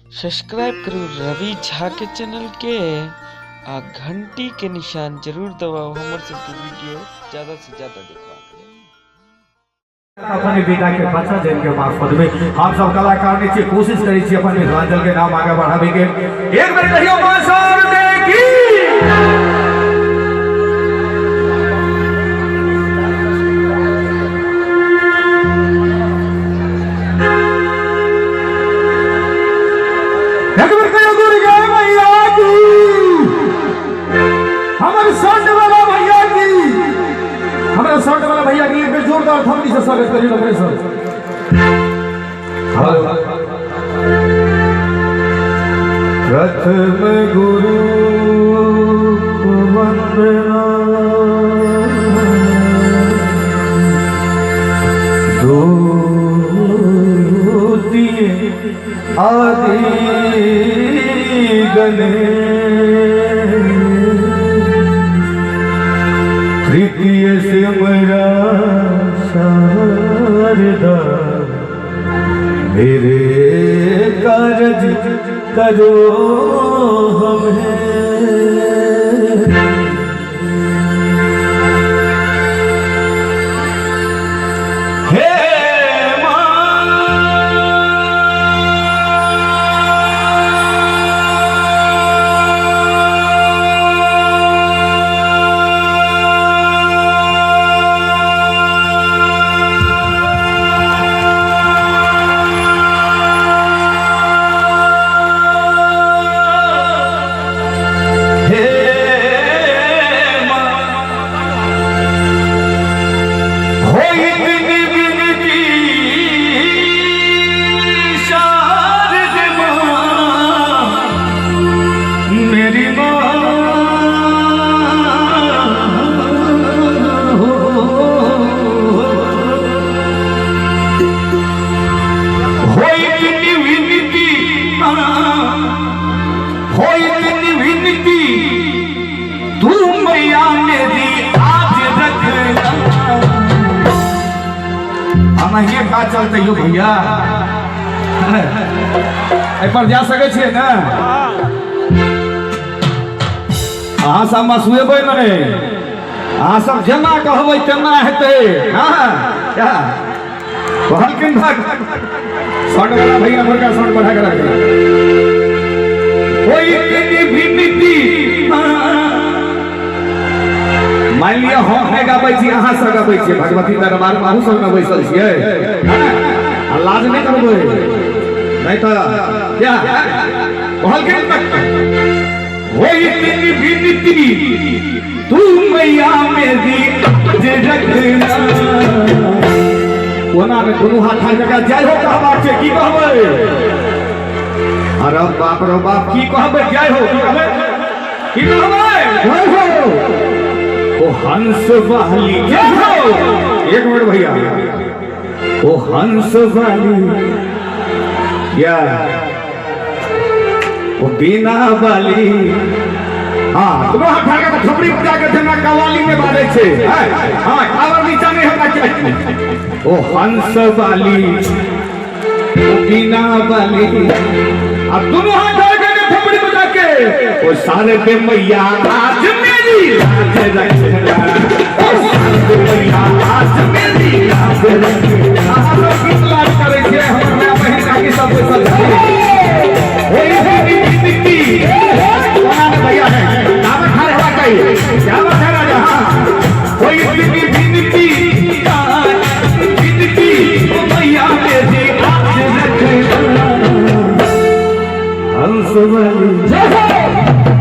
Subscribe करू रवि झा के channel के आ घंटी के निशान जरूर दबाओ हमर सबके वीडियो ज्यादा से ज्यादा देखबाक लेल। अपन बेटा के बच्चा जन के मार्फत में हम सब कलाकार ने कोशिश करै छी अपन मिथिलांचल के नाम आगे बढ़ावे के। एक बेर कहियो मां शारदे की। एक बेर कहियो दुर्गा मैया की, हमर साउंड वाला भैया की, हमारा साउंड वाला भैया के एक बेर जोरदार थपड़ी से स्वागत करियो अपने सब। हेलो। प्रथम गुरु को वंदना, द्वितीय आदि गणेश, तृतीय सिमरा शारदा, मेरे कारज करो हमें। हे मां हे मां होई विनती शारद मां, मेरी मां हो। होई विनती, होई विनती तू मैया मेरी आज रखना। अनहिए का चलते यो भैया, एहि पर जा सकै छियै ने? अहाँ सब मसुएबै ने, अहाँ सब जेना कहबै तेना हेतै। हाँ, क्या कहलखिन भक्त साउंड वाला भैया, मुर्गा साउंड बढ़ा के रखना। कोई इतनी विनती मान लिअ हम नहि गाबै छी, अहाँ सब गाबै छियै, भगवती दरबार में अहूँ सब ने बैसल छियै, आ लाज नहि करबै, नहीं तो क्या कहलखिन होई इतनी विनती तू मैया मेरी आज रखना। ओना में दुनू हाथ ठाढ़ कऽ जय हो कहबाक छै, की कहबै? अरे बाप रे बाप, की कहबै? जय हो की कहबै? की कहबै? जय हो। ओ हंस वाली जय हो। एक मिनट भैया, ओ हंस वाली या ओ बीना वाली, हाँ दुनू हाथ ठाढ़ कऽ थपड़ी बजा के जेना कवाली में बाजै छै, हाँ टावर नीचा नहीं होना चाहिए। ओ हंस वाली ओ बीना वाली, अब दुनू हाथ ठाढ़ के थपड़ी बजा के ओ शारदे मैया आज मेरी लाज रखना, ओ शारदे मैया आज मेरी लाज रखना। अहाँ सब गीत लाज करै छियै, हमर माय बहिन काकी सब बैसल छै। होई विनती कोना में भैया है, टावर ठाढ़ हेबाक चाहिए, क्या बात है राजा? हाँ, होई विनती विनती ओ मैया मेरी लाज रखना। हंस वाली जय हो,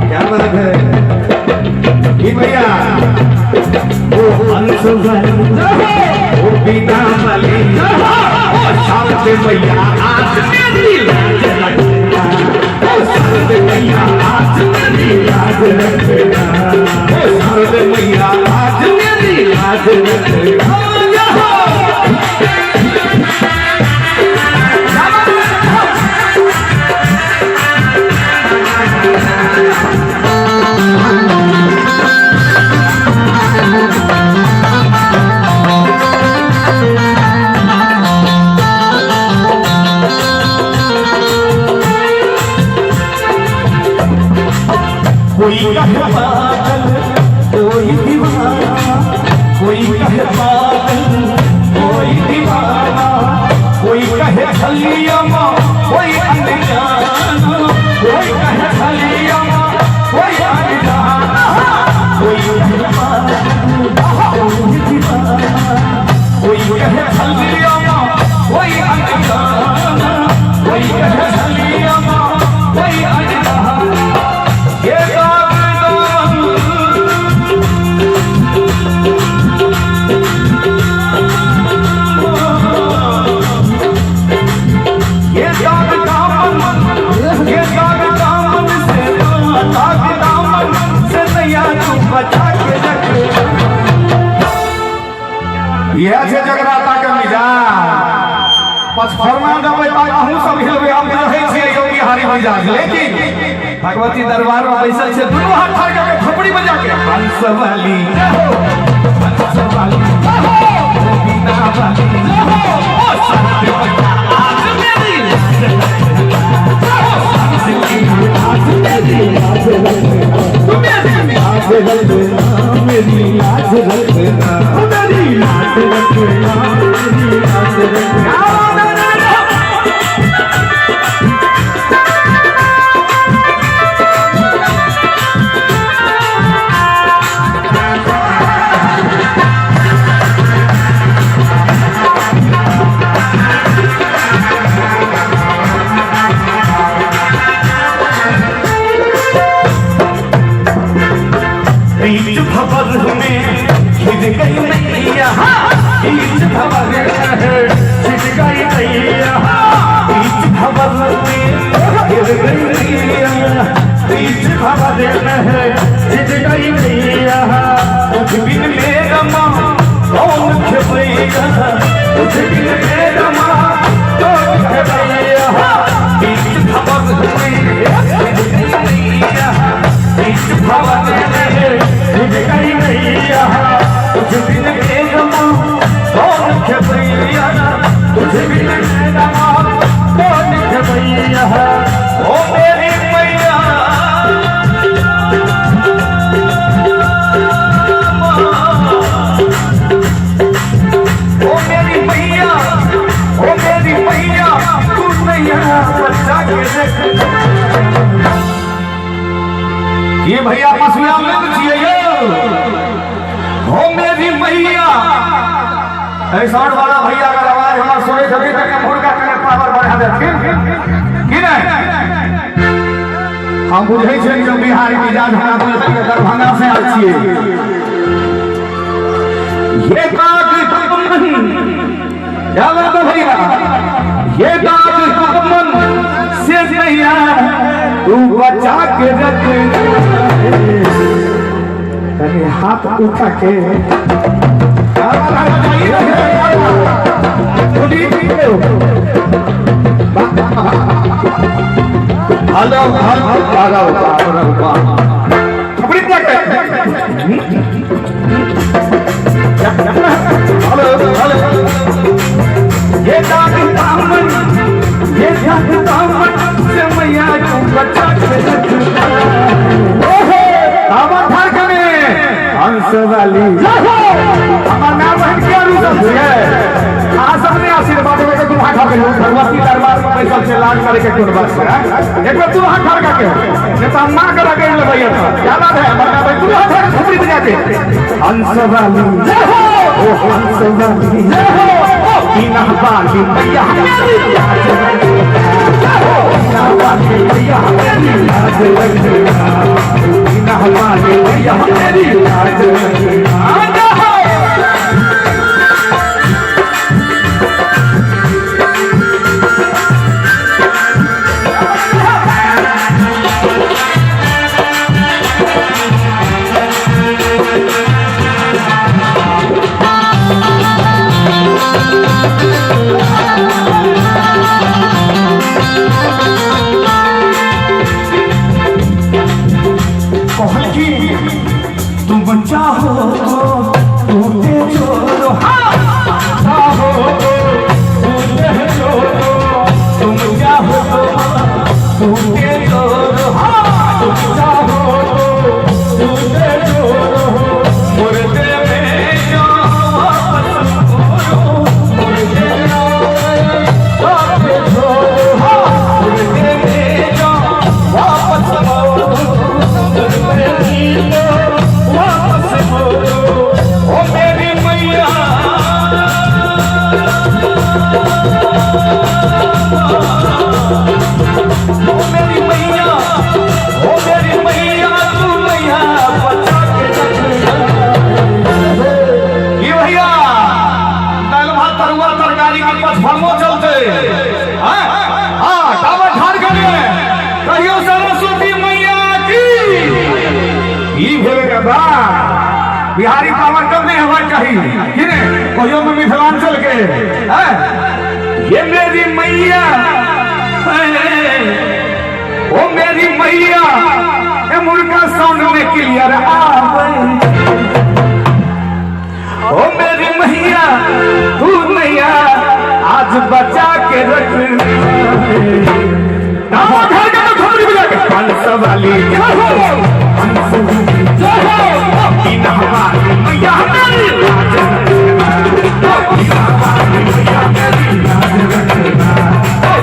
क्या बात है की भैया? ओ हंस वाली जय हो, ओ बीना वाली जय हो, ओ शारदे मैया आज मेरी लाज रखना, ओ शारदे मैया आज मेरी लाज रखना, ओ शारदे मैया आज मेरी लाज रखना। जय हो। कोई कहे पागल कोई दीवाना, कोई कहे पागल कोई दीवाना, कोई कहे छलिया माँ कोई अनजाना, कोई कहे छलिया माँ कोई अनजाना, कोई कहे पागल कोई दीवाना, कोई कहे छलिया माँ कोई अनजाना, कोई कहे छलिया माँ कोई अनजाना। ये दाग दामन ये दाग दामन, ये दाग दामन से, दाग दामन से नैया तू बचा के रख। यह छै जगराता के मिजाज। पचफरमा देबै तऽ अहूँ सब हिलबै, हम रहै छियै योगी हारी मिजाज, लेकिन भगवती दरबार में बैसल छै दुनू हाथ ठाढ़ कऽ के थोपड़ी बजा के हंस वाली जय हो, हंस वाली जय हो, बीना वाली जय हो, ओ सत्य आज मेरी जय हो, लाज मेरी लाज रखना, लाज रखना मेरी लाज रखना, मेरी लाज रखना, मेरी लाज रखना। बीच भंवर में घिर गई नैया, बीच भंवर में घिर गई नैया, बीच भंवर में घिर गई नैया, बीच भंवर में घिर गई नैया। तुझ बिन मेरा माँ कौन खेलैया, तुझ बिन मेरा माँ कौन खेलैया, बीच भंवर में घिर गई नैया, बीच भंवर में घिर गई नैया, तुझ बिन मेरा माँ कौन खेलैया, तुझ बिन मेरा माँ कौन खेलैया। ओ मेरी मैया ओ मेरी मैया, ओ मेरी मैया तू नैया बचा के रख। ये भैया पसुआ में छियै यौ। हो मेरी मैया, ऐ साउंड वाला भैया अगर आवाज हमर सुनै छथिन तऽ मुर्गा कने पावर बढ़ा देथिन की नहि। हम बुझै छियै जे बिहारी मिजाज हमरा बोलतै, दरभंगा से आयल छियै। ये दाग दामन, क्या बात है भैया, ये दाग दामन से नैया तू बचा के रख। अरे हाथ उठा के हेलो हेलो हेलो हेलो, ये दाग दामन, ये दाग दामन से मैया तू बचा के रख। ओहो आवा ठार कने हंस वाली जय हो। हमर माय बहन के रुकल छियै, आ सबने आशीर्वाद देबै के तू हाथ ठार के भगवती दरबार में बैसल छै, लाज करे के कोन बात छै। एक बेर तू हाथ ठार के नहीं तो हम ना करा के लेबै। क्या बात है हमर माय बहन, तू हाथ ठार के थोपड़ी बजा के हंस वाली जय हो, ओ हंस वाली जय हो, बीना वाली मैया मेरी लाज रखना, बीना वाली मैया मेरी लाज रखना, बीना वाली मैया मेरी लाज रखना। तुम चाहो टूटे छोड़ो, हाँ चाहो टूटे छोड़ो, तुम चाहो टूटे छोड़ो, हाँ तुम चाहो ई भेलै रे बा बिहारी पावर कम नहीं होना चाहिए कि ने कहियो में मिथिलांचल के हैं। ये मेरी मैया ओ मेरी मैया ए मुर्गा साउंड में क्लियर आवे ओ मेरी मैया तू नैया आज बचा के रख घर के तो झोपड़ी बजा के हंस वाली जय हो हंस जय हो बिना हमारी मैया मेरी लाज रखना बिना हमारी मैया मेरी लाज रखना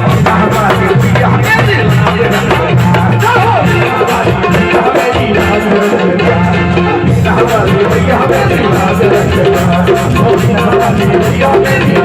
बिना हमारी मैया मेरी लाज रखना जय हो मेरी लाज रखना बिना हमारी मैया मेरी लाज रखना बिना हमारी मैया मेरी।